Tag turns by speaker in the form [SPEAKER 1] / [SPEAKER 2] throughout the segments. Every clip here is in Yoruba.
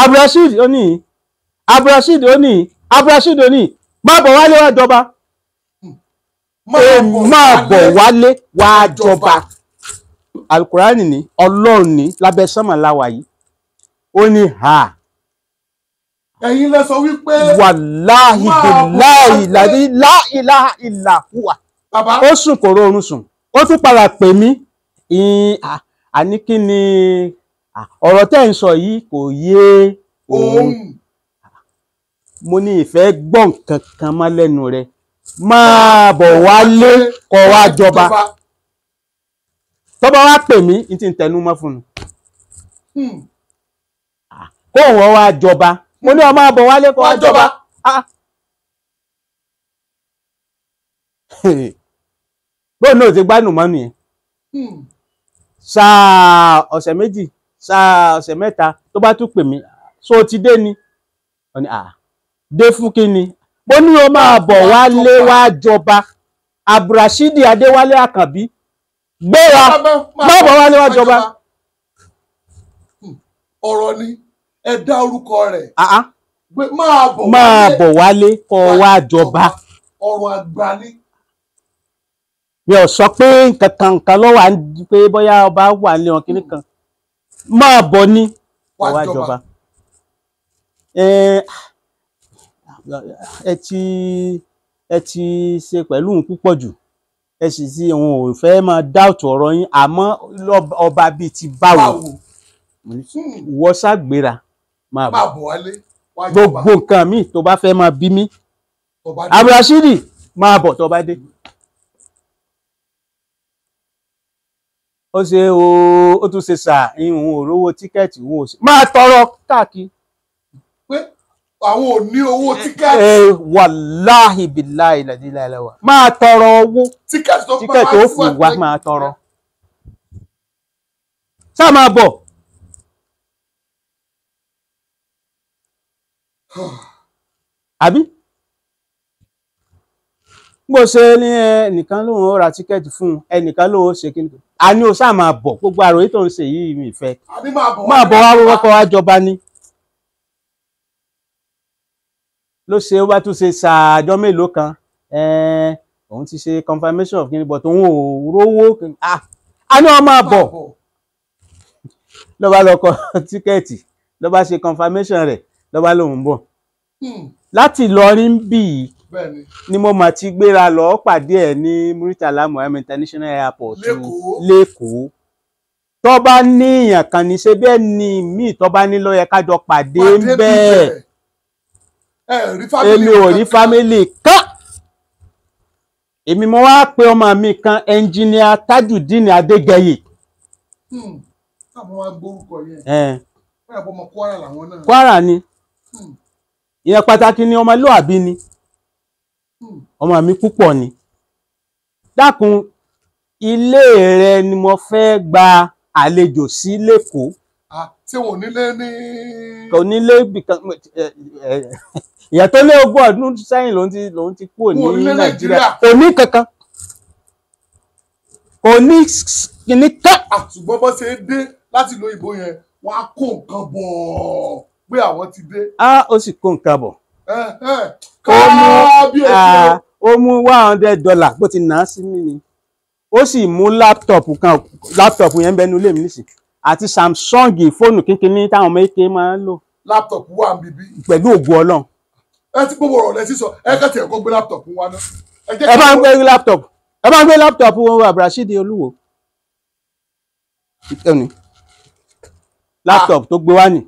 [SPEAKER 1] Abdulrasheed ó ní, Abdulrasheed ó ní, Abdulrasheed ó ní, máa bọ̀ wálé wá jọba. Máa bọ̀ wálé wá jọba. Alukurani ni, Ọlọ́run ni, lábẹ́ sánmà láwà yìí. Ó ní ha.
[SPEAKER 2] Ẹ̀yin lẹ sọ wípé
[SPEAKER 1] wàláhì bíláhì làdí láìláha ìlà hùwà. Ó sùn kò róorun sùn. Ó tún padà pè mí. Àní kí ni ọ̀rọ̀ tẹ́ ń sọ yìí kò yé òun. Mo ní ìfẹ́ gbọ́ nǹkan kan mọ́ lẹ́nu rẹ̀. Máa bọ̀ wálé kó wá jọba. Tó bá wá pè mí, n ti ń tẹnu mọ́ fún un. Kó òun wá jọba. Mo ní ó máa bọ̀ wálé kó wá jọba. Bóun náà ti gbádùn mọ́nu yẹn. Sáà ọ̀sẹ̀ méjì, sáà ọ̀sẹ̀ mẹ́ta, tó bá tún pè mí, so ti dé ni? Ó ní dé fún kí ni? Mo ní ó máa bọ̀ wálé wá jọba. Abdulrasheed Adéwálé Àkànbí, gbéra, máa bọ̀ wálé wá jọba.
[SPEAKER 2] Ọ̀rọ̀ ni ẹ dá orúkọ rẹ̀.
[SPEAKER 1] Máa bọ̀ wálé kó wá jọba.
[SPEAKER 2] Ọ̀rọ̀ àgbà ni.
[SPEAKER 1] Mi ò sọ pé nǹkan kan ló wà pé bóyá ọba wà ní wọn kíní kan. Máa bọ̀ ní kó wá jọba. Ẹ ti ṣe pẹ̀lú òun púpọ̀ jù. Ẹ sì ti òun ò fẹ́ máa dáùtù ọ̀rọ̀ yín, àmọ́ ọba bíi ti báwo. Wọ́n ṣàgbéra máa bọ̀ gbogbo nǹkan mi tó bá fẹ́ máa bí mi. Abdulrasheed máa bọ̀ tó bá dé. Ó ṣe ó tún ṣe sà ìhun òrówó tíkẹ́ẹ̀tì òun ò sí máa tọrọ káàkiri.
[SPEAKER 2] Pé àwọn ò ní owó tíkẹ́ẹ̀tì.
[SPEAKER 1] Wàláhì bíláì làdíláìláwà máa tọrọ owó tíkẹ́ẹ̀tì ó fún wa máa tọrọ. Ṣá máa bọ̀. Àbí bó ṣe ní ẹnìkan lóun ó ra tíkẹ́ẹ̀tì fún ẹnìkan lóun ó ṣe kíni, àní o ṣáà máa bọ̀, gbogbo àròyé tó ń ṣe yìí mi fẹ́. Máa bọ̀ wá wọ́pọ̀ wá jọba ni. Ló ṣe ó bá tún ṣe ṣàjọ mélòó kan, òun ti ṣe confirmation of kíni, but òun ò rówó. Àní o máa bọ̀. Ló bá lọ kọ tíkẹ́ẹ̀tì, ló bá ṣe confirmation rẹ̀, ló bá lóun bọ̀. Láti Ìlọrin bí ni mo mà ti gbéra lọ pàdé ẹ̀ ní Muritala Muhammed International Airport l'Ékòó. Tó bá ní èèyàn kan ní ṣe bẹ́ẹ̀ ni míì tó bá ní ló yẹ ká jọ pàdé bẹ́ẹ̀. Èmi ò rí fámílì kan. Èmi mo wá pe ọmọ mi kan, ẹnjìníà Tajudeen Adégẹyè. Kwara ni. Ìyẹn pàtàkì ni, ọmọlúàbí ni. Ọmọ mi púpọ̀ ni. Dákun, ilé rẹ ni mo fẹ́ gba àlejò sí l'Ékòó.
[SPEAKER 2] Tí wọn ò nílé ní.
[SPEAKER 1] Kò nílé bìkan. Ìyẹn tó lé 20 ọdún sẹ́yìn lòun ti kúrò ní Nàìjíríà. Kò ní kankan. Kò ní kíní kan.
[SPEAKER 2] Ṣùgbọ́n bó ṣe dé láti ìlú òyìnbó yẹn, wọ́n á kó nǹkan bọ̀ pé àwọn ti dé.
[SPEAKER 1] Ó sì kó nǹkan bọ̀. Ó mú $100 bó ti nà á sí mi ni. Ó sì mú láptọ̀pù kan, láptọ̀pù yẹn ń bẹ nínú ilé mi nísìn, àti Samsung fóònù kínkínní táwọn ọmọ èké máa ń lò.
[SPEAKER 2] Láptọ̀pù wà níbí.
[SPEAKER 1] Pẹ̀lú ògo Ọlọ́run.
[SPEAKER 2] Ẹ ti gbogbo ọ̀rọ̀ lẹ sísọ, ẹ kàn tiẹ̀ kó gbé láptọ̀pù wa náà.
[SPEAKER 1] Ẹ bá ń gbé láptọ̀pù, ẹ bá ń gbé láptọ̀pù wọn Abdulrasheed Olúwo. Láptọ̀pù tó gbé wá nì.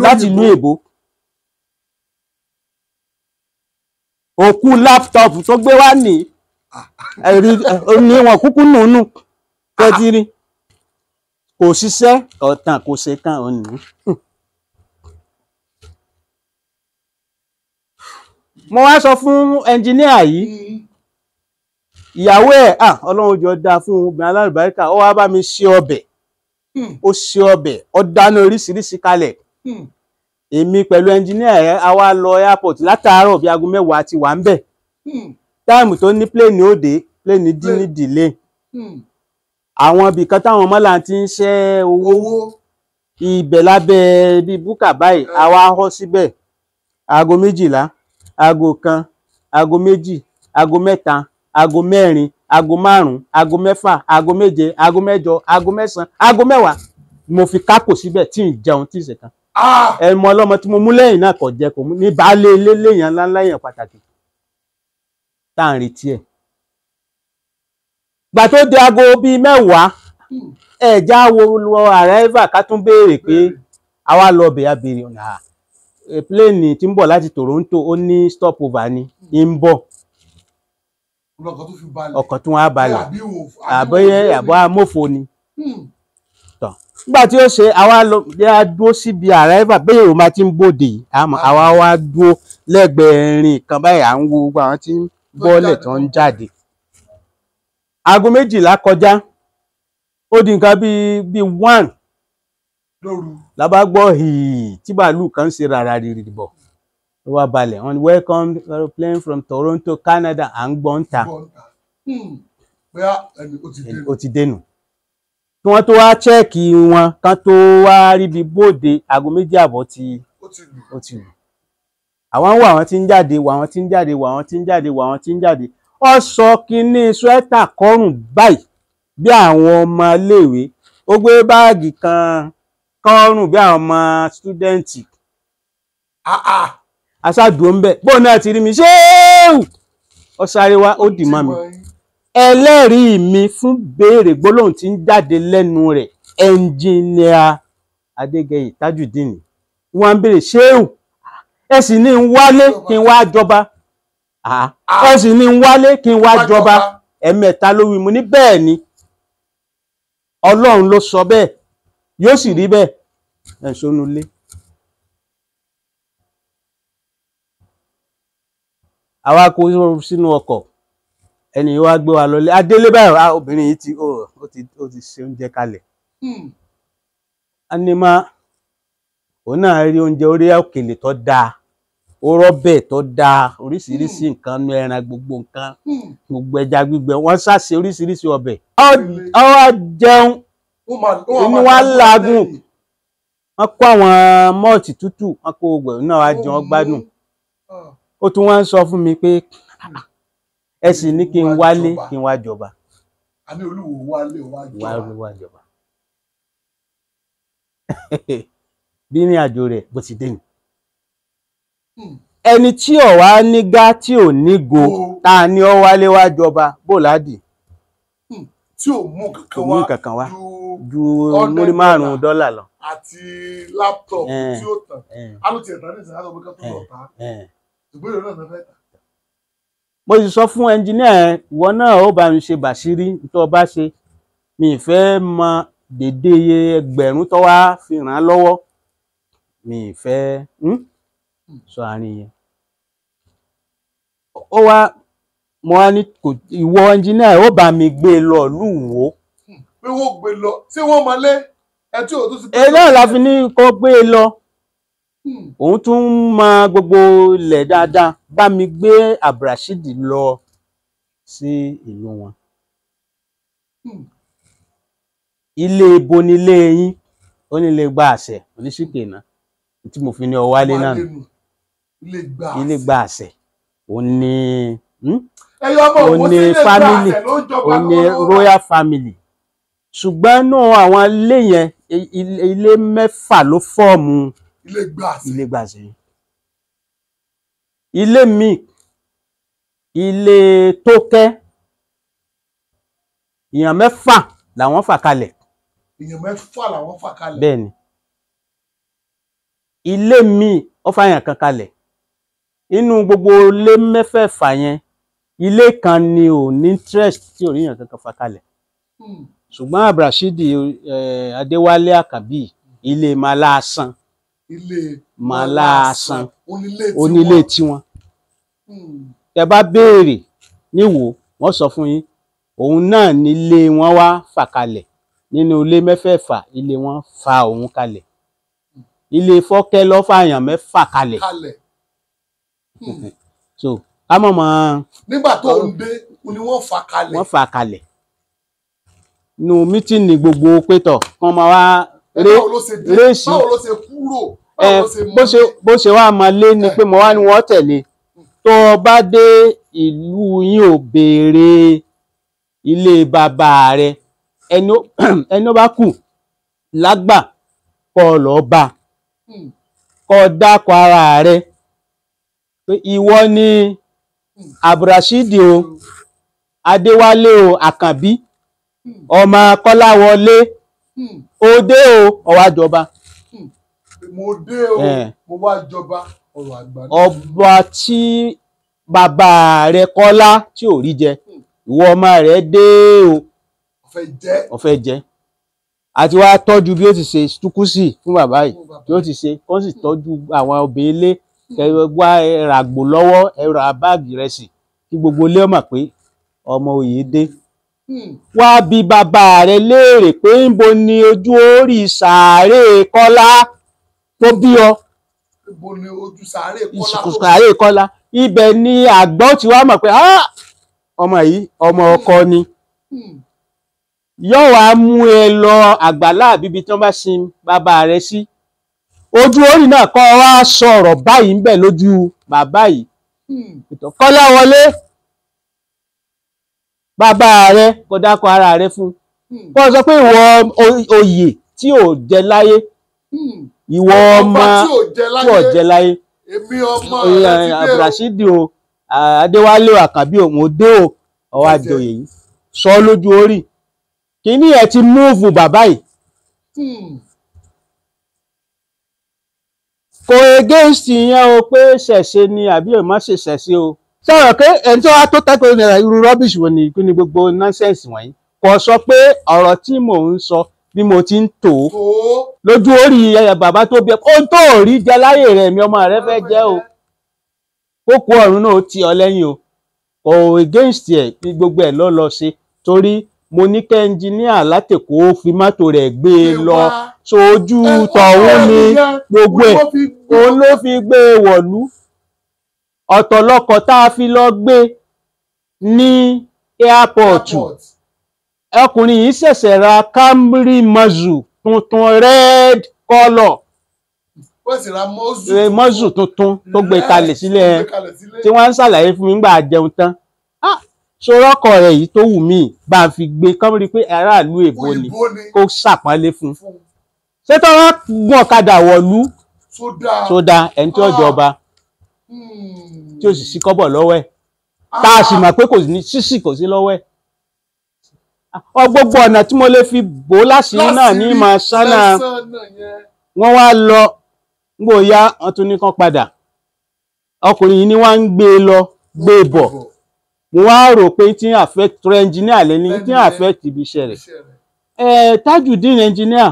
[SPEAKER 1] Láti ìlú èbó. Òkú láptọ̀pù tó gbé wá ní ẹ̀rí ní wọn kúkú nùnú tẹ́tí rí. Kò ṣiṣẹ́ ọ̀tàn kò ṣe kan òní. Mo wá sọ fún ẹnjiníà yìí, ìyàwó ẹ̀, Ọlọ́run jọ dáa fún obìnrin alálùbáríkà, ó wá bá mi ṣe ọbẹ̀. Ó ṣe ọbẹ̀, ó dáná oríṣiríṣi kalẹ̀. Èmi pẹ̀lú ẹnjiníà ẹ̀ a wá lọ airport látàárọ̀ bí aago 10 ti wà ń bẹ̀. Táìmù tó ní pléènì ó dé, pléènì dín ní dìlé. Àwọn ibìkan táwọn mọ́là ti ń ṣẹ́ owó. Ibẹ̀ lábẹ́ bíi búkà báyìí, àwa họ́ síbẹ̀. 12:00, 1:00, 2:00, 3:00, 4:00, 5:00, 6:00, 7:00, 8:00, 9:00, 10:00. Mo fi kákò síbẹ̀ tí ń jẹun tí ń ṣe kan. Ẹmọ ọlọ́mọ tí mo mú lẹ́yìn náà kò jẹ kò mú ní baálé ilé léèyàn ńláńlá èèyàn pàtàkì tá à ń retí ẹ̀. Gbà tó di aago bíi 10:00, ẹ̀já wo lọ àrẹ́fà ká tún béèrè pé àwa lọ bẹ̀ á béèrè ọ̀nà pléènì tí ń bọ̀ láti Toronto ó ní stopover ni ń bọ̀. Ọkọ̀ tún wá balẹ̀ àbọ̀yẹ àbọ̀ amófo ni. Nígbà tí ó ṣe àwa lọ bí a dúró síbi àrẹ́fà bẹ́ẹ̀ èrò máa ti ń bòde àwa wá dúró lẹ́gbẹ̀ẹ́ rìn kan báyìí à ń wo gbogbo àwọn tí ń bọ́lẹ̀ tó ń jáde. 12:00 kọjá, ó di nǹkan bíi 1 la bá gbọ́ hìí tí bàálù kan ṣe rárá rìrì bọ̀ ló wá balẹ̀. Wọ́n ní welcome aeroplane from Toronto, Canada. À ń gbọ́ ń ta ó ti dénú. Kí wọ́n tó wá chẹ́ẹ̀kì wọn kán tó wá ríbi bóde 2:30 ti ó ti lù. Àwọn ń wọ àwọn tí ń jáde wọ àwọn tí ń jáde wọ àwọn tí ń jáde wọ àwọn tí ń jáde. Ó sọ kínní swẹ́tà kọ́rùn báyìí bí àwọn ọmọ iléèwé, ó gbé báàgì kan kọ́rùn bí àwọn ọmọ stúdẹ́ǹtì. Aṣáàdùn ń bẹ̀ bóun náà ti rí mi ṣéèwù, ó sáré wá ó dì mọ́ mi. Ẹlẹ́rìí mi fún béèrè gbólóhùn tí ń jáde lẹ́nu rẹ̀, ẹnjìníà Adégẹyè Tajudeen, wọ́n ń béèrè ṣéèwù, ẹ sì ní ń wálé kí n wá jọba, ẹ sì ní ń wálé kí n wá jọba. Ẹ̀mẹ́ta ló wí. Mo ní bẹ́ẹ̀ ni, Ọlọ́run ló sọ bẹ́ẹ̀, yóò sì rí bẹ́ẹ̀. Ẹ̀ sónú ilé. Àwa kó sínú ọkọ̀, ẹni wá gbé wa lọlé. Adélé báyìí, obìnrin yìí ti ó ti ṣe oúnjẹ kalẹ̀. Anima òun náà rí oúnjẹ orí òkèlè tó dáa, ó rọ́bẹ̀ tó dáa, oríṣiríṣi nǹkan nu ẹran, gbogbo nǹkan, gbogbo ẹja gbígbẹ, wọ́n ṣàṣe oríṣiríṣi ọbẹ̀. Ó wá jẹun, inú wa làágùn, wọ́n kó àwọn mọ́ọ̀tì tútù, wọ́n kó gbogbo ẹ̀ náà wá jẹun gbádùn. Ó tún wá ń sọ fún mi pé ẹ sì ní kí n wálé kí n wá jọba.
[SPEAKER 2] Àní Olúwo wálé wá
[SPEAKER 1] jọba. Bí ní àjò rẹ̀ bó ti dé ni. Ẹni tí ò wá ní gá tí ò ní go tá a ní ọ wálé wá jọba bó ládì.
[SPEAKER 2] Tí ò mú kankan wá
[SPEAKER 1] ju múrí $5 lọ.
[SPEAKER 2] Àti láptọ̀pù tí ó tàn. A ló tiẹ̀ tán ní ìsìn láti ọmọ kan tó lọ tán. Ìgbéró náà ló fẹ́ tà.
[SPEAKER 1] Mo sì sọ fún ẹnjìníà ẹ, ìwọ náà ó bá mi ṣe bàṣírí tó o bá ṣe, mi ì fẹ́ mọ dédé iye ẹgbẹ̀rún tó wá fi ràn án lọ́wọ́, mi ì fẹ́ sọ àárín yẹn. Ó wá mo wá ní kò ìwọ ẹnjìníà ó bá mi gbé e lọ lúwo.
[SPEAKER 2] Pé wọ́n gbé lọ tí wọ́n mọ lé ẹ tí ò tó ti.
[SPEAKER 1] Ẹ náà la fi ní kó gbé e lọ. Òun tún mọ gbogbo ilẹ̀ dáadáa, bá mi gbé Abdulrasheed lọ sí ìlú wọn. Ilé ibo nílé yín? Ó ní ilé gba àṣẹ oníṣìkè náà tí mo fi ní ọ wálé náà. Ilé gba àṣẹ òun ní òun ní family, òun ní royal family. Ṣùgbọ́n náà àwọn ilé yẹn, ilé 6 ló fọ́ọ̀mù ilé gbàṣẹ. Ilé mi, ilé Tókẹ́, èèyàn 6 làwọn fà kalẹ̀.
[SPEAKER 2] Èèyàn 6 làwọn fà kalẹ̀.
[SPEAKER 1] Bẹ́ẹ̀ ni. Ilé mi ó fàyàn kan kalẹ̀. Inú gbogbo ilé 6 yẹn, ilé kan ni ò ní interest tí ò rí èèyàn kankan fà kalẹ̀. Ṣùgbọ́n Abdulrasheed Adéwálé Àkànbí, ilé Màláàsán.
[SPEAKER 2] Ilé
[SPEAKER 1] Màláàsán onílé tiwọn. Tẹ bá béèrè níwò, wọ́n sọ fún yín, òun náà nílé wọn wá fà kalẹ̀. Nínú ilé 6 ilé wọn fa òun kalẹ̀. Ilé Fọ́kẹ́ ló fàyàn 6 kalẹ̀. So ká mọ̀ mọ́.
[SPEAKER 2] Nígbà tó ń dé ni wọ́n fà kalẹ̀.
[SPEAKER 1] Wọ́n fà kalẹ̀. Nínú mítìnì gbogbo pétọ̀ kán máa wá Réèsì
[SPEAKER 2] báwo ló ṣe kúrò, báwo ló ṣe
[SPEAKER 1] bó ṣe wá máa lé ni pé mo wá ní wọ́n tẹ̀lé. Tó o bá dé ìlú yín ò béèrè ilé bàbá rẹ, ẹni ó bá kù lágbà kọ́ ọ lọ́ọ́ bá, kọ́ ọ dákọ̀ ara rẹ pé ìwọ ni Abdulrasheed o, Adéwálé o, Àkànbí ọmọ Kọ́láwọlé, òde o, ọwá jọba.
[SPEAKER 2] Mo dé o, mo wá jọba. Ọ̀rọ̀ àgbà ni.
[SPEAKER 1] Ọba tí bàbá rẹ Kọ́lá tí ò rí jẹ, ìwọ ọmọ rẹ dé o, ó fẹ́ jẹ. Àti wá tọ́jú bí ó ti ṣe túkúsì fún bàbá yìí, bí ó ti ṣe kó sì tọ́jú àwọn obìnrin ilé, wá ràgbò lọ́wọ́, ẹ ra báàgì rẹsì kí gbogbo ilé mọ̀ pé ọmọ òye dé. Wá bi bàbá rẹ léèrè pé ńbo ni ojú orí sàárè Kọ́lá tó bí ọ.
[SPEAKER 2] Níbo ni ojú sàárè
[SPEAKER 1] Kọ́lá? Ibẹ̀ ni àgbọ̀ tí wàá mọ̀ pé ọmọ yìí ọmọ ọkọ ni. Yóò wá mú ẹ lọ àgbàlá àbíbi tí wọ́n bá sin bàbá rẹ sí. Ojú orí náà kọ́ wá sọ̀rọ̀ báyìí ń bẹ̀ lójú bàbá yìí. Kọ́láwọlé, bàbá rẹ kò dákọ̀ ara rẹ fún. Kó sọ pé ìwọ oyè tí ò jẹ láyé, ìwọ ọmọ tí ò jẹ láyé,
[SPEAKER 2] èmi ọmọ rẹ ti dé o,
[SPEAKER 1] Abdulrasheed o, Adéwálé o, Àkànbí o, mo dé o, ọwọ́ àjọyè yìí sọ lójú orí. Kíní ẹ ti múùfù bàbá yìí. Kò against yẹn o pé ṣẹ̀ṣe ni àbí ò má ṣe ṣẹ̀ṣe o. Sọ̀rọ̀ pé ẹni tó wá tó tẹ́kọ̀ọ́ náírà irú rubbish wo ni kí ni gbogbo nonsense wọ̀nyí. Kò sọ pé ọ̀rọ̀ tí mò ń sọ bí mo ti ń tò ó lójú orí bàbá tó bí ẹ, ohun tó rí jẹ láyé rẹ̀ mi ọmọ rẹ fẹ́ jẹ́ o. Kókó ọ̀run náà ó ti ọ lẹ́yìn o. Kò against ẹ̀ bí gbogbo ẹ̀ lọ́ lọ ṣe torí mo ní kẹ́ ẹnjiníà látẹ̀kọ́ ó fi mọ́tò rẹ̀ gbé e lọ sójú tọ̀hún ni gbogbo ẹ̀ òun ló fi gbé e wọ̀lú. Ọ̀tọ̀lọkọ̀ tá a fi lọ gbé ní airport. Ọkùnrin yìí ṣẹ̀ṣẹ̀ ra Camry Mazzu tuntun red colour.
[SPEAKER 2] Wọ́n sì ra
[SPEAKER 1] Mazzu tuntun tó gbé kalẹ̀ sílẹ̀ tí wọ́n ń ṣàlàyé fún mi nígbà jẹun tán. Sọ̀rọ̀ ọkọ rẹ̀ yìí tó wù mí bá a fi gbé kọ́mọ́rí pé aráàlú èbó ni kó ṣàpọ́nlé fún un. Ṣé tó wọ́n gún ọ̀kadà wọ̀lú sódà ẹni tí ó jọba tí ó sì sí kọ́bọ̀ lọ́wọ́ ẹ̀, tá a sì mọ̀ pé kò ní sísì kò sí lọ́wọ́ ẹ̀. Ọ gbogbo ọ̀nà tí mo lè fi bò láṣìírí náà ní máa sánà. Wọ́n wá lọ ngbòya wọ́n tún ní kán padà. Ọkùnrin yìí ni wọ́n ń gbé e lọ gbé e bọ̀. Mo wá rò pé tí ń affect engineer lẹ́ni tí ń affect ibi iṣẹ́ rẹ̀. Tajudeen engineer,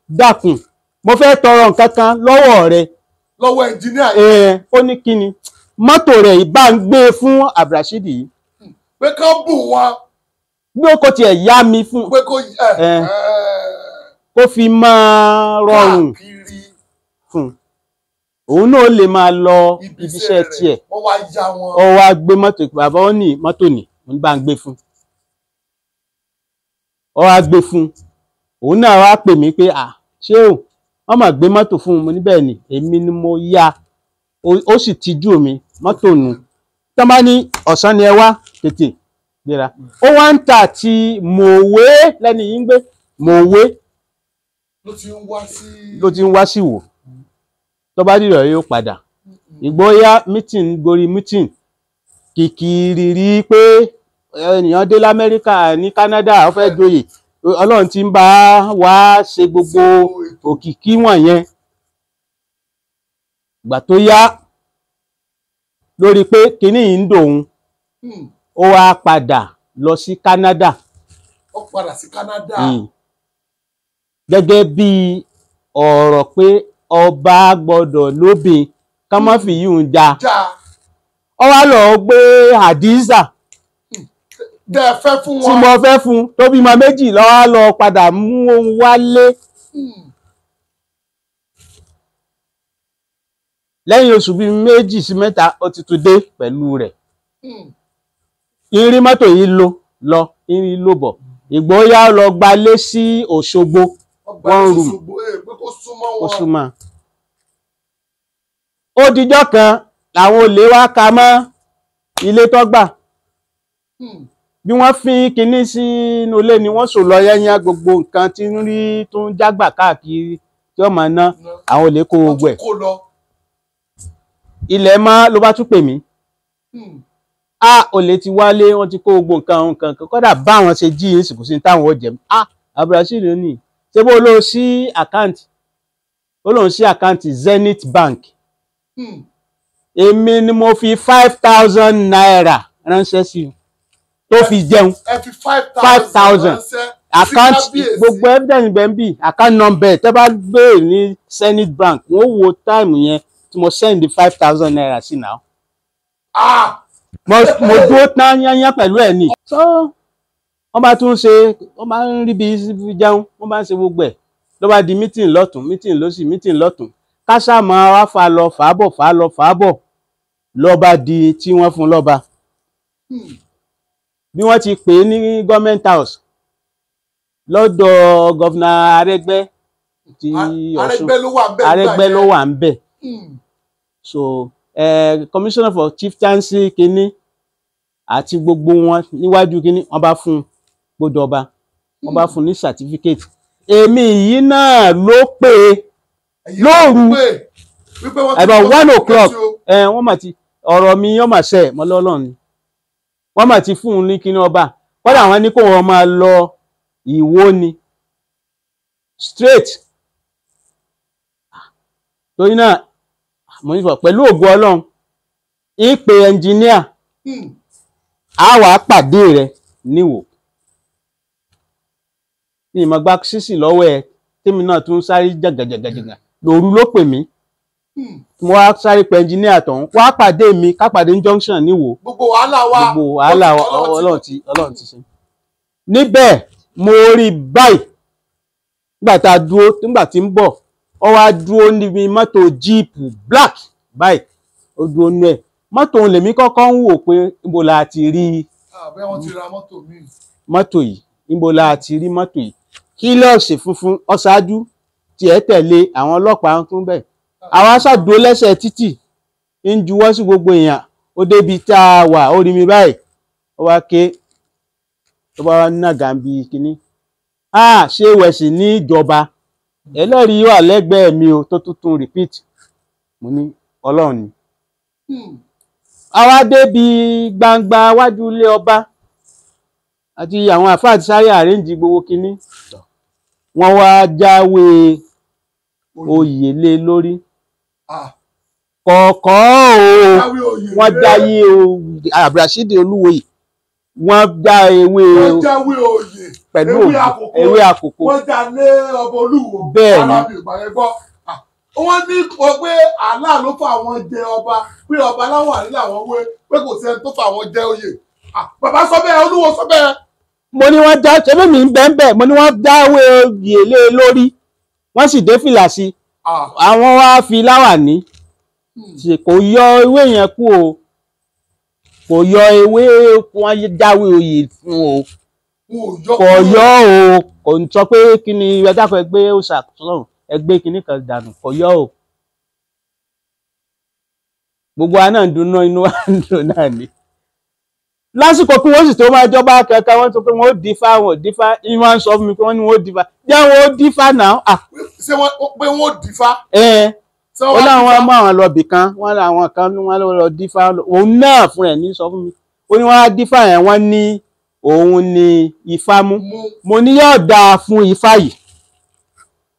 [SPEAKER 1] dákun, mo fẹ́ tọrọ nǹkan kan lọ́wọ́ rẹ.
[SPEAKER 2] Lọ́wọ́ engineer.
[SPEAKER 1] Ó ní kí ni mọ́tò rẹ̀ yìí bá ń gbé fún Abdulrasheed yìí.
[SPEAKER 2] Pé kán bù wọn.
[SPEAKER 1] Bí ó kò tiẹ̀ yá mi fún.
[SPEAKER 2] Pé kó
[SPEAKER 1] kó fi máa rọrùn fún òun náà lè máa lọ ibiṣẹ́ tiẹ̀.
[SPEAKER 2] Wọ́n wá ya wọn.
[SPEAKER 1] Ó wá gbé mọ́tò, bàbá ó ní mọ́tò ní mo bá ń gbé fún. Ó wá gbé fún. Òun náà wá pè mí pé à ṣé o wọ́n máa gbé mọ́tò fún un. Mo ní bẹ́ẹ̀ ni, èmi ni mo yá. Ó sì tijú mi mọ́tò nù. Tọ́ bá ní ọ̀sán ni ẹ wá tètè gbéra. Ó wá ń tà tí mòwe lẹ́ni yìí ń gbé mòwe.
[SPEAKER 2] Ló ti ń wá sí.
[SPEAKER 1] Ló ti ń wá sí wò. Tó bá dìrọ̀ yóò padà. Ìgbóyà meeting gorí meeting kìkì rírí pé ènìyàn dé l'Amẹ́ríkà ní Canada ó fẹ́ joyè. Ọlọ́run ti ń bá wa ṣe gbogbo òkìkí wọ̀nyẹn. Ìgbà tó yá lórí pé kinní yìí ń dòun, ó wá padà lọ sí Canada.
[SPEAKER 2] Ó padà sí Canada.
[SPEAKER 1] Gẹ́gẹ́ bí ọ̀rọ̀ pé ọba gbọ́dọ̀ lóbìn ká má fi yìí ń ja. Ó wá lọ gbé Hadiza
[SPEAKER 2] tẹ́ ẹ fẹ́ fún wọn,
[SPEAKER 1] tí mo fẹ́ fún tó bímọ méjì ló wá lọ padà mú wálé. Lẹ́yìn oṣù bíi 2 sí 3 ó ti tún dé pẹ̀lú rẹ̀. Irin mọ́tò yìí lọ lọ irin ló bọ̀. Ìgbóyà lọ gbalé sí Òṣogbo. One room.
[SPEAKER 2] Ó
[SPEAKER 1] súnmọ́. Ó dijọ́ kan làwọn olè wá ka mọ́ ilé tó gbà. Bí wọ́n fi kinní sínú ilé ni wọ́n sò lọ yẹ́nyẹ́, gbogbo nǹkan tí ń rí tó ń jágbà káàkiri tí wọ́n máa ná, àwọn olè kó gbogbo ẹ̀. Ilẹ̀ mọ́ ló bá tún pè mí. A olè ti wálé, wọ́n ti kó gbogbo nǹkan nǹkan kan, kódà báwọn ṣe jí yín sìnkú sí táwọn ò jẹ. A Abdulrasheed ní ṣé bó ló sí àkáǹtì? Ó lóun sí àkáǹtì Zenith Bank. Èmi ni mo fi 5,000 naira ránṣẹ́ sí i tó fi jẹun.
[SPEAKER 2] 5,000
[SPEAKER 1] àkáǹtì gbogbo evidence bẹ́ẹ̀ ń bì, account number tẹ́ bá béèrè ní Zenith Bank, wọ́n wo táìmù yẹn tí mo send 5,000 naira sí náà. Mo dúró tán yányán pẹ̀lú ẹ̀ ni. So wọ́n bá tún ṣe, wọ́n bá ń rí bí jẹun, wọ́n bá ń ṣe gbogbo ẹ̀ ló bá di meeting lọ́tún, meeting lọ́sì, meeting lọ́tún, káṣá máa wá fa lọ fàábọ̀ fà lọ fàábọ̀, ló bá di tí wọ́n fún lọ́ba. Bí wọ́n ti pè é ní government house lọ́dọ̀ gọ́vnà Arẹ́gbẹ́ ti Ọ̀ṣun, Arẹ́gbẹ́ ló wà ń bẹ̀. So commissioner for chieftaincy kínní àti gbogbo wọn níwájú kínní, wọ́n bá fún gbọ́dọ̀ ọba, wọ́n bá fún ní certificate. Èmi yìí náà ló pè é lóru about 1 o'clock. Wọ́n mà ti ọ̀rọ̀ mi yọ́n mà ṣe mọ́ lọ́lọ́run ni wọ́n mà ti fún un ní kíní ọba, kódà wọ́n ní kó wọn máa lọ Ìwó ni straight. Torí náà mo ní sọ pẹ̀lú ògo Ọlọ́run, ìpè ẹnjìníà á wàá pàdé rẹ níwò ní ìmọ̀gbá sísì lọ́wọ́ ẹ, tèmi náà tún sáré jàgàjàgàjàgà lòru ló pè mí. Mo wá sáré pé ẹnjìníà tọ̀hún wá pàdé mi, ká pàdé ní junction níwò.
[SPEAKER 2] Gbogbo wàhálà wa,
[SPEAKER 1] gbogbo wàhálà wa Ọlọ́run ti ṣe. Níbẹ̀ mo rí báyìí nígbà tá a dúró, nígbà tí ń bọ̀, ó wá dúró níbi mọ́tò jíìpù black báyìí, ó dúró nú ẹ̀. Mọ́tò òun lèmi kọ́kọ́ ń wò pé níbo la ti rí mọ́tò yìí, níbo la ti rí mọ́tò yìí. Kílọ̀sì funfun ọ̀ṣáájú tiẹ̀ tẹ̀lé àwọn ọlọ́pàá ń kún bẹ́ẹ̀. Àwọn aṣáàdúró lẹ́sẹ̀ títì ń juwọ́ sí gbogbo èèyàn. Ó débi tá a wà, ó rí mi báyìí, ó wá ké, ó bá wá nàgà ń bi kínní. A ṣé wẹ̀sì ní ìjọba ẹlẹ́rìí wà lẹ́gbẹ̀ẹ́ mi o, tó tuntun repeat. Mo ní Ọlọ́run ni. Àwa débi gbangba wájú ilé ọba àti àwọn àfáà ti sáré àrẹ́ǹjì gbogbo kínní. Wọ́n wá jáwé oyè lé lórí kọ̀ọ̀kọ́ o, wọ́n jáyé o Abdulrasheed Olúwoyè, wọ́n já ewé pẹ̀lú ewé àkókò,
[SPEAKER 2] wọ́n já lé ọba Olúwo.
[SPEAKER 1] Bẹ́ẹ̀ ni
[SPEAKER 2] wọ́n ní pé Allah ló fà wọ́n jẹ ọba, pé ọba láwọn àrílà wọn wé, pé kò sẹ́ni tó fà wọ́n jẹ oyè. Bàbá sọ bẹ́ẹ̀, Olúwo sọ bẹ́ẹ̀.
[SPEAKER 1] Mo ní wọ́n já, ṣebí mi ń bẹ́ẹ̀ bẹ́ẹ̀, mo ní wọ́n jáwé oyè lé lórí, wọ́n sì dé fìlà sí, àwọn wá fi láwàní, kò yọ ewé yẹn kú o, kò yọ ewé, wọ́n jáwé oyè fún o, kò yọ o, kò ń sọ pé kí ni ẹja kan ẹgbẹ́ òòṣà sọ̀rọ̀ ẹgbẹ́ kìíní kan dànù, kò yọ o. Gbogbo wa náà ń dunnú, inú wa ń dùn náà ni. Lásìkò kí wọ́n sì tó máa jọba kankan, wọ́n sọ pé wọ́n ó dífá, wọ́n ò dífá, ìwọ́n á sọ fún mi pé wọ́n ní wọ́n ó dífá, jẹ́ wọ́n ó dífá náà.
[SPEAKER 2] Ṣé wọ́n pé wọ́n ó dífá?
[SPEAKER 1] Ó láwọn mú àwọn lọ bì kan, wọ́n láwọn kan wọ́n lọ dífá, òun náà fún ẹ̀ ní sọ fún mi. Ó ní wọ́n á dífá yẹn, wọ́n ní òun ni ifá mú. Mo ní yóò dáa fún ifá yìí,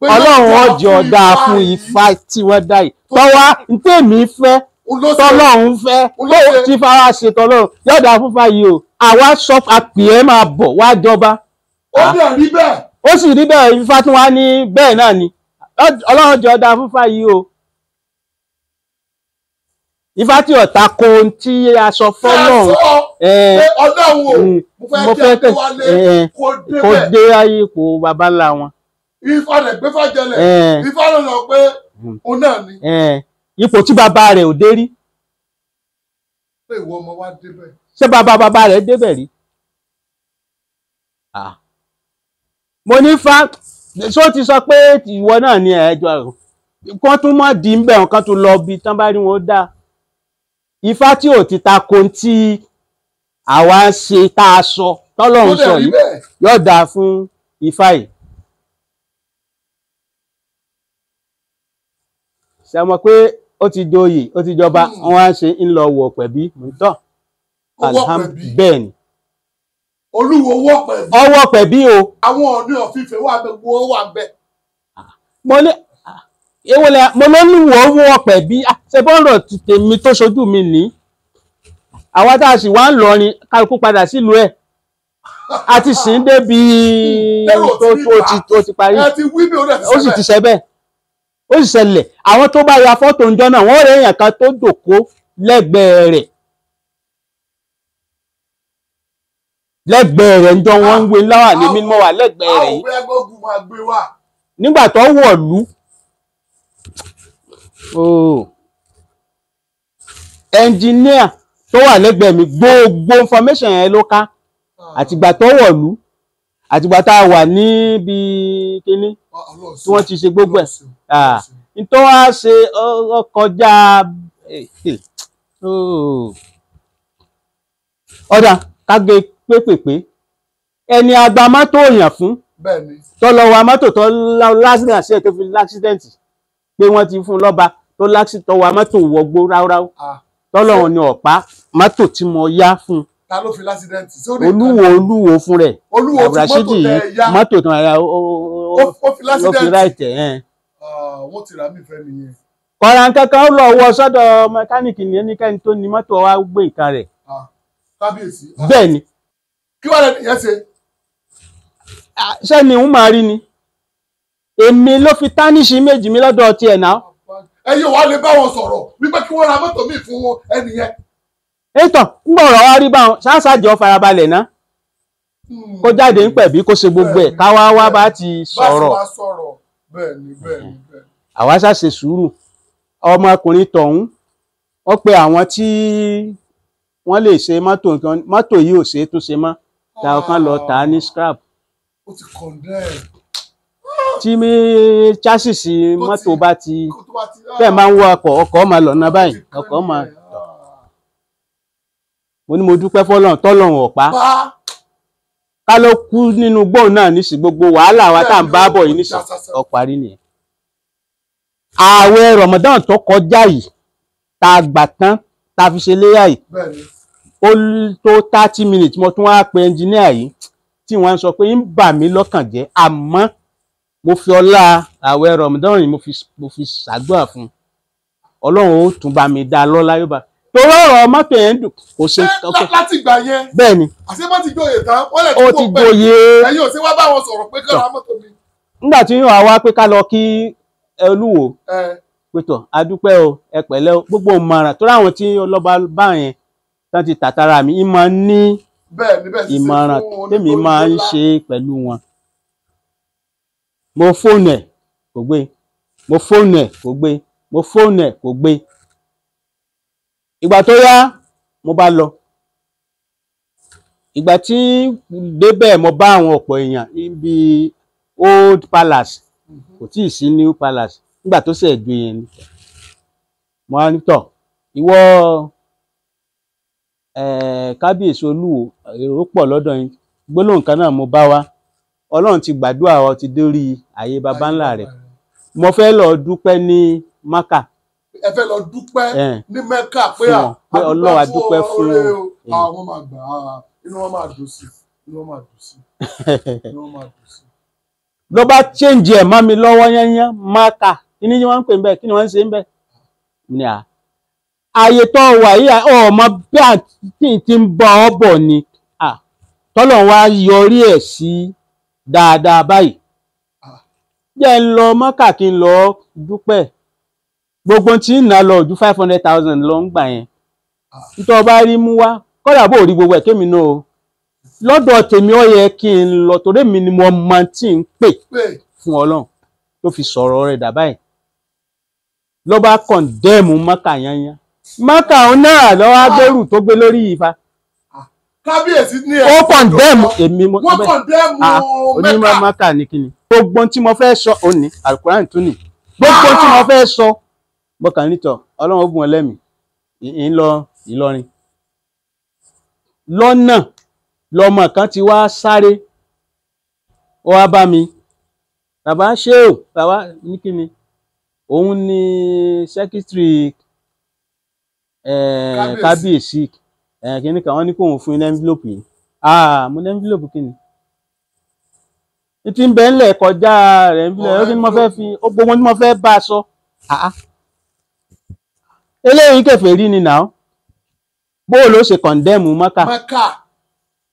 [SPEAKER 1] Ọlọ́run ọjọ́ dáa fún ifá tí wọ́n dá yìí, tọ́wá ntẹ̀mí fẹ́ tọ́lọ́run fẹ́ tí fara ṣe tọ́lọ́run yóò dáa fún ifá yìí o. Àwa sọ àpè ẹ máa bọ̀ wá jọba.
[SPEAKER 2] Ó dẹ̀ rí bẹ́ẹ̀.
[SPEAKER 1] Ó sì rí bẹ́ẹ̀, ifá tí wọ́n á ní bẹ́ẹ̀ náà ni Ọlọ́run jọ dáa fún ifá yìí o. Ifá tí ọ̀tá ko tí a sọ fọ́lọ́run.
[SPEAKER 2] Ọlọ́run o, mo fẹ́ kí wálé
[SPEAKER 1] kó dé ayé ipò baba ńlá wọn.
[SPEAKER 2] Ifá rẹ̀ gbé fàjẹlẹ̀, ifá rẹ̀ lọ pé òun náà ni.
[SPEAKER 1] Ipò tí bàbá rẹ̀ ò dé rí.
[SPEAKER 2] Pé ìwọ ọmọ wa débẹ̀.
[SPEAKER 1] Ṣé bàbá bàbá rẹ̀ débẹ̀ rí? Mo ní fa Ṣó ti sọ pé ìwọ náà ni ẹjọ́ kán tún mọ́ di ń bẹ̀ wọn, kán tún lọ bí tán bá rí wọn ó dá. Ifá tí ò ti ta ko tí àwa ń ṣe tá a sọ tọ́lọ́run sọ yìí yóò dáa fún ifá yìí. Ṣe mọ̀ pé ó ti joyè, ó ti jọba, wọn á ṣe ń lọ wọ̀ pẹ̀bí tọ́. Bẹ́ẹ̀ ni.
[SPEAKER 2] Olúwo wọ̀ pẹ̀bí.
[SPEAKER 1] Ọwọ́ pẹ̀bí o.
[SPEAKER 2] Àwọn Ọọ̀ni of Ifẹ̀ wà bẹ́ẹ̀, wọ́n wà bẹ́ẹ̀.
[SPEAKER 1] Mo ní ewo lẹ mo ló ní wọ́ wọ́ pẹ̀bí ṣe bọ́ọ̀rọ̀ tèmi tó ṣojú mi ní. Àwa tá a sì wá ń lọrin kálukú padà sílùú ẹ̀. A ti sìn débi tó ti parí. Ó sì ti ṣe bẹ́ẹ̀. Ó sì ṣẹlẹ̀. Àwọn tó bá ya fọ́tò ńjọ́ náà wọ́n rẹ̀ èèyàn kan tó jòkó lẹ́gbẹ̀ẹ́ rẹ̀. Lẹ́gbẹ̀ẹ́ rẹ̀ ńjọ́ wọ́n ń wé láwà ní mímọ́ wà lẹ́gbẹ̀ẹ́ rẹ̀ yìí. Nígbà tó wọ̀lú ẹnjìníà tó wà lẹ́gbẹ̀ẹ́ mi gbogbo information yẹn ló ká. Àtìgbà tó wọ̀lú, àtìgbà tá a wà níbi kíní tí wọ́n ti ṣe gbogbo ẹ̀. Nítorí wá ṣe ọkọjá ọ̀dà kágé pépèpé ẹni agba mọ́tò èèyàn fún tó lọ wa mọ́tò tó lásìdẹ̀ntì tó fi lásìdẹ̀ntì pé wọ́n ti fún lọ́ba tó lásìdẹ̀ntì wa mọ́tò wọgbó ráúráú tọ́lọ́run ni ọ̀pá mọ́tò tí mo yá fún.
[SPEAKER 2] Ta ló fi lásìdẹ̀ntì?
[SPEAKER 1] Olúwo olúwo fún rẹ̀ Abdulrasheed yìí mọ́tò tó yá ó fi ráìtẹ̀ ẹ̀.
[SPEAKER 2] Wọ́n ti rà mí fẹ́ nìyẹn.
[SPEAKER 1] Kọ̀ọ̀ràn kankan ó lọ wọ sọ́dọ̀ mẹkáníìkì ní ẹnikẹ́ni tó ní mọ́tò wa gbé nǹkan rẹ̀.
[SPEAKER 2] Kábíyèsí.
[SPEAKER 1] Bẹ́ẹ̀ ni.
[SPEAKER 2] Kí wàá lẹ́nu yẹn ṣe.
[SPEAKER 1] Ṣé ni ń máa rí ni? Èmi ló fi tánìṣì méjì mi lọ́dọ̀ tiẹ̀ náà.
[SPEAKER 2] Ẹ̀yin wàá lè bá wọn sọ̀rọ̀ wípé kí wọ́n ra mọ́tò míì fún wọn ẹni yẹn.
[SPEAKER 1] Ètò ń bọ̀ ọ̀rọ̀ wá rí báwọn ṣáṣájọ́ farabalẹ̀ ná. Kó jáde ń pẹ̀bí kó ṣe gbogbo ẹ̀ káwá wá bá ti sọ̀rọ̀.
[SPEAKER 2] Bá ti sọ̀rọ̀ bẹ́ẹ̀ ni bẹ́ẹ̀ ni bẹ́ẹ̀ ni.
[SPEAKER 1] Àwa ṣàṣe sùúrù. Ọmọkùnrin tọ̀hún wọ́n pe àwọn tí wọ́n lè ṣe mọ́tò nǹkan mọ́tò yìí ò ṣe é tún ṣe mọ́ táwọn kan lọ tà á ní scrap.
[SPEAKER 2] Ó ti condemn.
[SPEAKER 1] Tí chassis mọ́tò bá ti bẹ́ẹ̀ máa ń wọ ọkọ̀ ọkọ̀ máa lọ́nà báyìí ọkọ̀ máa tọ̀. Mo ní mo dúpẹ́ fọlọ́run tọ́lọ́run ọ̀pá ká ló kú nínú gbóhùn náà nísì gbogbo wàhálà wa tá à ń bá bọ̀ yìí nísì ọ̀parí nìyẹn. Ààwẹ̀ Ramadan tó kọjá yìí tá a gbà tán tá a fi ṣe léyà yìí ó tó 30 minutes mo tún wá pe ẹnjìníà yìí tí wọ́n sọ pé ń bà mí lọ́kàn jẹ́ àmọ́ mo fi ọlá ààwẹ̀ Ramadan yìí mo fi ṣàdúrà fún un Ọlọ́run ó tún bá mi dá lọ́lá yóò bá torí ọ̀rọ̀ mọ́tò yẹn dùn kò ṣe.
[SPEAKER 2] Láti gbà yẹn.
[SPEAKER 1] Bẹ́ẹ̀ ni.
[SPEAKER 2] Àṣé má ti joyè tán wọ́n lè
[SPEAKER 1] ó ti joyè.
[SPEAKER 2] Ẹ̀yin ò sí wá bá wọn sọ̀rọ̀ pé kí ọ̀rọ̀ mọ́tò mi.
[SPEAKER 1] Nígbà tí yóò wá pé ká lọ kí Olúwo pétọ̀ adúpẹ́ o ẹ pẹ̀lẹ́ o gbogbo ìmọ̀ràn tó ráwọn tí ọlọ́ba bá yẹn tán ti tàtàrà mi ìmọ̀ ní ìmọ̀ràn tèmi máa ń ṣe pẹ̀lú wọn. Mo fóònù ẹ̀ kò gbé, mo fóònù ẹ̀ kò gbé, mo fóònù ẹ̀ kò gbé. Ìgbà tó yá mo bá lọ. Ìgbà tí débẹ̀ mo bá àwọn ọ̀pọ̀ èèyàn níbi old palace kò tíì sí new palace nígbà tó ṣe ẹ̀dùn yẹn ni. Mo á ní tọ̀ ìwọ kábíyèsí Olúwo èrò pọ̀ lọ́dọ̀ yín gbólóhùn kan náà mo bá wá Ọlọ́run ti gbàdúrà wa ti dórí àyè baba ńlá rẹ̀ mo fẹ́ lọ dúpẹ́ ní Mákà.
[SPEAKER 2] Ẹ fẹ́ lọ dúpẹ́ ní Mẹ́kà pé
[SPEAKER 1] Ọlọ́run a dúpẹ́ fún
[SPEAKER 2] àwọn máa gbà á inú wọn máa dùn sí inú wọn máa dùn sí inú wọn máa dùn sí.
[SPEAKER 1] Ló bá change ẹ̀ mọ́ mi lọ́wọ́ yányán Mákà kí ni wọ́n ń pè ń bẹ́ẹ̀ kí ni wọ́n ń ṣe ń bẹ́ẹ̀ ní à ààyè tó wà yìí ọmọ bí àti ti ń bọ̀ ọ́ bọ̀ ni tọ́lọ̀ wá yọrí ẹ̀ sí dáadáa báyìí jẹ́ ń lọ Mọ́kà kí n lọ dúpẹ́ gbogbo tí ń ná lọ ojú 500,000 lọ ń gbà yẹn nítorí ọba rí mú wá kọ́dà bó rí gbogbo ẹ̀ kémi náà o lọ́dọ̀ tèmi ó yẹ kí n lọ torí mi ni mo mọ tí ń pè fún Ọlọ́run tó fi sọ̀rọ̀ rẹ̀ dà báyìí ló bá kọ̀ǹdẹ́ẹ̀mù Mọ́kà yányán Mọ́kà òun náà lọ́wọ́ agbẹ́rù tó gbé lórí Ifá.
[SPEAKER 2] Kábíyèsí ní
[SPEAKER 1] ẹ̀ ó kọ̀ǹdẹ́ẹ̀mù èmi
[SPEAKER 2] wọ́n kọ̀ǹdẹ́ẹ̀mù Mẹ́kà
[SPEAKER 1] onímọ̀ Mọ́kà ní kíni. Gbogbo tí mo fẹ́ sọ òní alukuran tún ni gbogbo tí mo fẹ́ sọ mo kàn nítọ̀ Ọlọ́run ó bùn ọlẹ́mì ń lọ Ìlọrin lọ́nà lọmọ kan ti wá sáré ó wá bá mi, bàbá ṣé o, bàbá ní kí ni òun ni sẹ́kítírì kábíyèsí kíní kan, wọ́n ní kóun fún ní envelope yìí. Mo ní envelope kí ni ti ń bẹ ńlẹ̀ kọjá rẹ̀ envelope kí ni mo fẹ́ fi gbogbo tí mo fẹ́ bá a sọ. Eléyìí kèfèrí ni nà ó, bó ló ṣe kọ̀ndẹ́mù Mọ́kà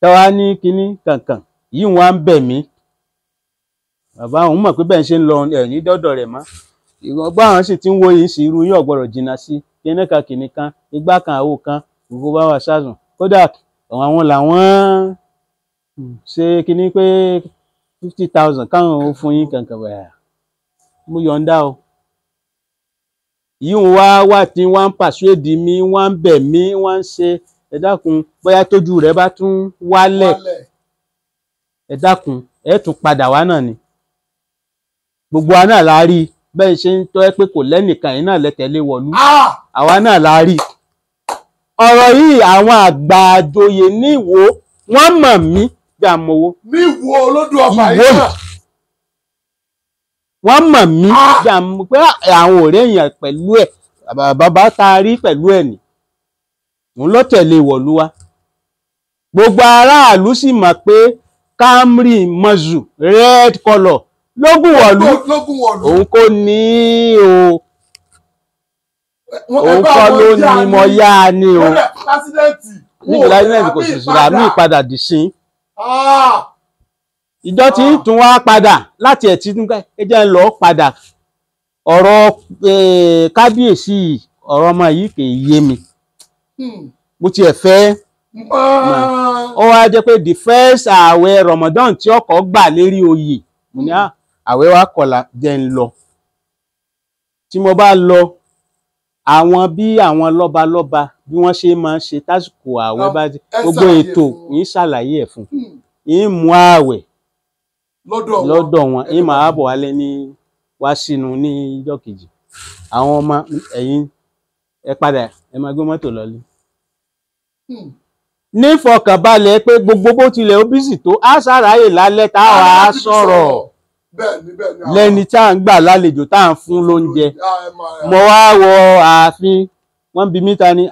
[SPEAKER 1] tẹ́wàá ní kíní kankan yìí wọ́n á ń bẹ̀ mí. Bàbá òun mọ̀ pé bẹ́ẹ̀ ṣe ń lọ ẹ̀yìn dọ́dọ̀ rẹ̀ mọ́, ìgbọ́n àwọn sì ti ń wo yìí sí irú yóò gbọ́dọ̀ jìnnà sí kíní kan kìnní kan igbá kan àwo kan gbogbo bá wà sásùn. Kódà àwọn làwọn ṣe kíní pé 50,000 káwọn ò fún yín kankan bẹ́ẹ̀, mo yọ̀ǹda o. Yìí wá wà tí wọ́n ń pàṣẹ́dì mi, wọ́n ń bẹ̀ mí, wọ́n ń ṣe ẹ dákun bóyá tójú rẹ̀ bá tún wálẹ̀ ẹ dákun ẹ tún padà wá náà ni. Gbogbo wa náà la rí bẹ́ẹ̀ ṣe ń tọ́ ẹ pé kò lẹ́nìkan yìí náà lẹ́tẹ̀lé wọ̀lú, àwa náà la rí. Ọ̀rọ̀ yìí àwọn àgbà àjòyè ní Ìwó wọ́n mọ̀ mí bí àmọ́wó.
[SPEAKER 2] Ní Ìwó olódò ọba yìí náà.
[SPEAKER 1] Wọ́n mọ̀ mí bí àmọ́ pé àwọn ọ̀rẹ́ èèyàn pẹ̀lú ẹ̀ bàbá tá a rí pẹ̀lú ẹ̀ nì. Òun ló tẹ̀lé wọ̀lú wa. Gbogbo aráàlú sì mọ̀ pé Camry Mazu red colour lógún wọ̀lú òun kò ní o, òun kọ́ ló ní mo yá a ní o. Níbi lásìdẹ́ǹtì kò sì sùrà mí padà dì sí. Ìjọ tí ń tún wá padà láti ẹ̀ tí ẹ jẹ́ ń lọ padà. Ọ̀rọ̀ kábíyèsí ọ̀rọ̀ ọmọ yìí kì í yé mi, mo tiẹ̀ fẹ́. Ó wá jẹ́ pé the first ààwẹ̀ Ramadan tí ọkọ̀ gbà lérí oyè, mo ní ààwẹ̀ wa kọ̀la jẹ́ ń lọ. Tí mo bá lọ, àwọn bí àwọn lọ́balọ́ba bí wọ́n ṣe máa ń ṣe tásìkò ààwẹ̀ bá gbogbo ètò yìí ṣàlàyé ẹ̀ fún yìí, mú ààwẹ̀ lọ́dọ̀ wọn yìí máa bọ̀ wálé ní wá sínú ní ìjọ́ kejì. Àwọn ọmọ ẹ̀yìn ẹ padà ẹ máa gbé mọ́tò lọlé. Nífọkànbalẹ̀ pé gbogbo bó tilẹ̀ ó bísì tó á ṣàráyè lálẹ́ tá a sọ̀rọ̀ lẹ́ni tá à ń gbà lálejò tá à ń fún lóúnjẹ. Mo wá wọ ààfin, wọ́n bi mí ta ni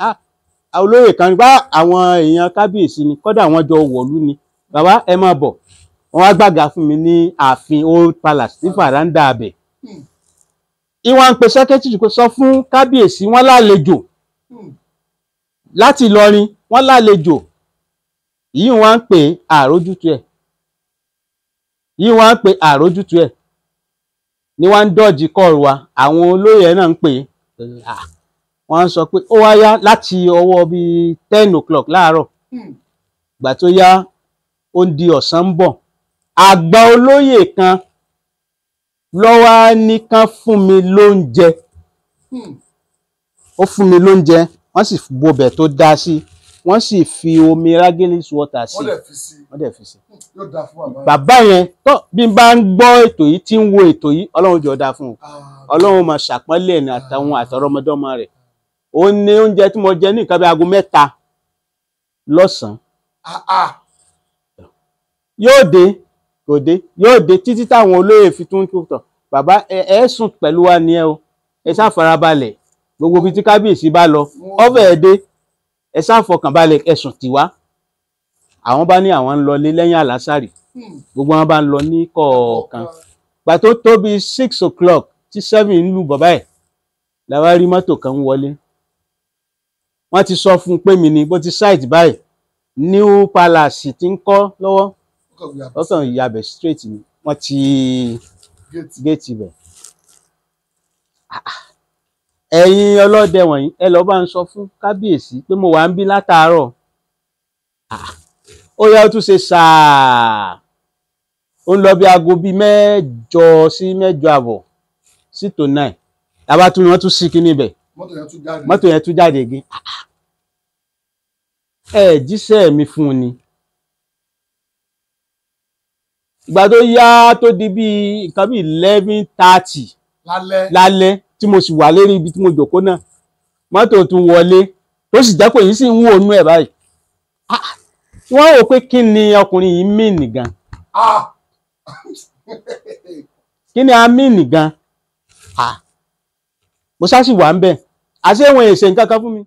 [SPEAKER 1] olóyè kan bá àwọn èèyàn kábíyèsí ni, kódà wọ́n jọ wọ̀lú ni. Bàbá ẹ máa bọ̀, wọ́n wá gbàgà fún mi ní ààfin Old Palace ní fàrándà abẹ. Ìwọ̀n ń pe sẹ́kẹ́tìrì kó sọ fún kábíyèsí wọ́n lálejò láti Ìlọrin, wọ́n lálejò yìí. Wọ́n ń pè àrójútu ẹ̀ yìí, wọ́n ń pè àrójútu ẹ̀ ni wọ́n ń dọ́jì kọ́ọ̀rù wa. Àwọn olóyè náà ń pè wọ́n sọ pé ó wá yá láti ọwọ́ bíi 10 o'clock láàárọ̀. Ìgbà tó yá ó ń di ọ̀sán ń bọ̀, àgbà olóyè kan lọ́wọ́ ní kán fún mi lóúnjẹ. Ó fún mi lóúnjẹ, wọ́n sì bobẹ̀ tó dá sí, wọ́n sì fi omi Ragelis water sí, wọ́n dẹ̀ fi sí. Bàbá yẹn tó bí n bá ń gbọ́ ètò yìí tí ń wo ètò yìí, Ọlọ́run jọ̀ọ́ dáa fún un, Ọlọ́run máa ṣàpọ́nlé ẹ̀ ní àtàwọn àtọ̀rọmọdọ́mọ rẹ̀. Ó ní oúnjẹ tí mo jẹ ní nǹkan bí aago 3 lọ́sàn-án. Yóò dé kò dé, yóò dé títí táwọn olóyè fi tún tọ̀. Bàbá ẹ sùn pẹ̀lú wa ni ẹ o, ẹ ṣáà farabalẹ̀, gbogbo ibi tí kábíyèsí bá lọ ọbẹ̀ ẹ dé, ẹ ṣáà fọkànbalẹ̀, ẹ sùn tiwa. Àwọn bá ní àwọn ń lọlé lẹ́yìn àlásàrì, gbogbo wọn bá ń lọ ní kọ̀ọ̀kan. Gbà tó tó bí 6 o'clock tí 7 ń lù bàbá ẹ̀ làwa rí mọ́tò kan ń wọlé. Wọ́n ti sọ fún un pé mi ni bó ti ṣáìtì báyìí, New Palace ti ń kọ́ lọ́wọ́, ó kàn yabẹ̀ straight ni wọ́n ti géètì ibẹ̀. Ẹ̀yin ọlọ́dẹ wọ̀nyí ẹ lọ bá ń sọ fún kábíyèsí pé mo wà ń bí látàárọ̀. Ó yá ó tún ṣe sáà, ó ń lọ bí aago bíi 8 sí 8:30 sí tó 9 tàbá tún wọ́n tún sí kíní ibẹ̀, mọ́tò yẹn tún jáde gé. Ẹ jíṣẹ́ mi fún un ni. Ìgbà tó yá tó di bíi nǹkan bíi 11:30
[SPEAKER 2] lálẹ́.
[SPEAKER 1] Lálẹ́ tí mo sì wà lérí ibi tí mo jòkó náà, mọ́tò tún wọlé, tó sì jẹ́ pé yìí sì ń wò nú ẹ̀ báyìí. Ah, wọ́n wò pé kí ni ọkùnrin yìí mìn gan?
[SPEAKER 2] Ah.
[SPEAKER 1] Kí ni a mìn gan? Ah, mo ṣáà sì wà ń bẹ̀, àṣé wọn èsè nǹkan kan fún mi.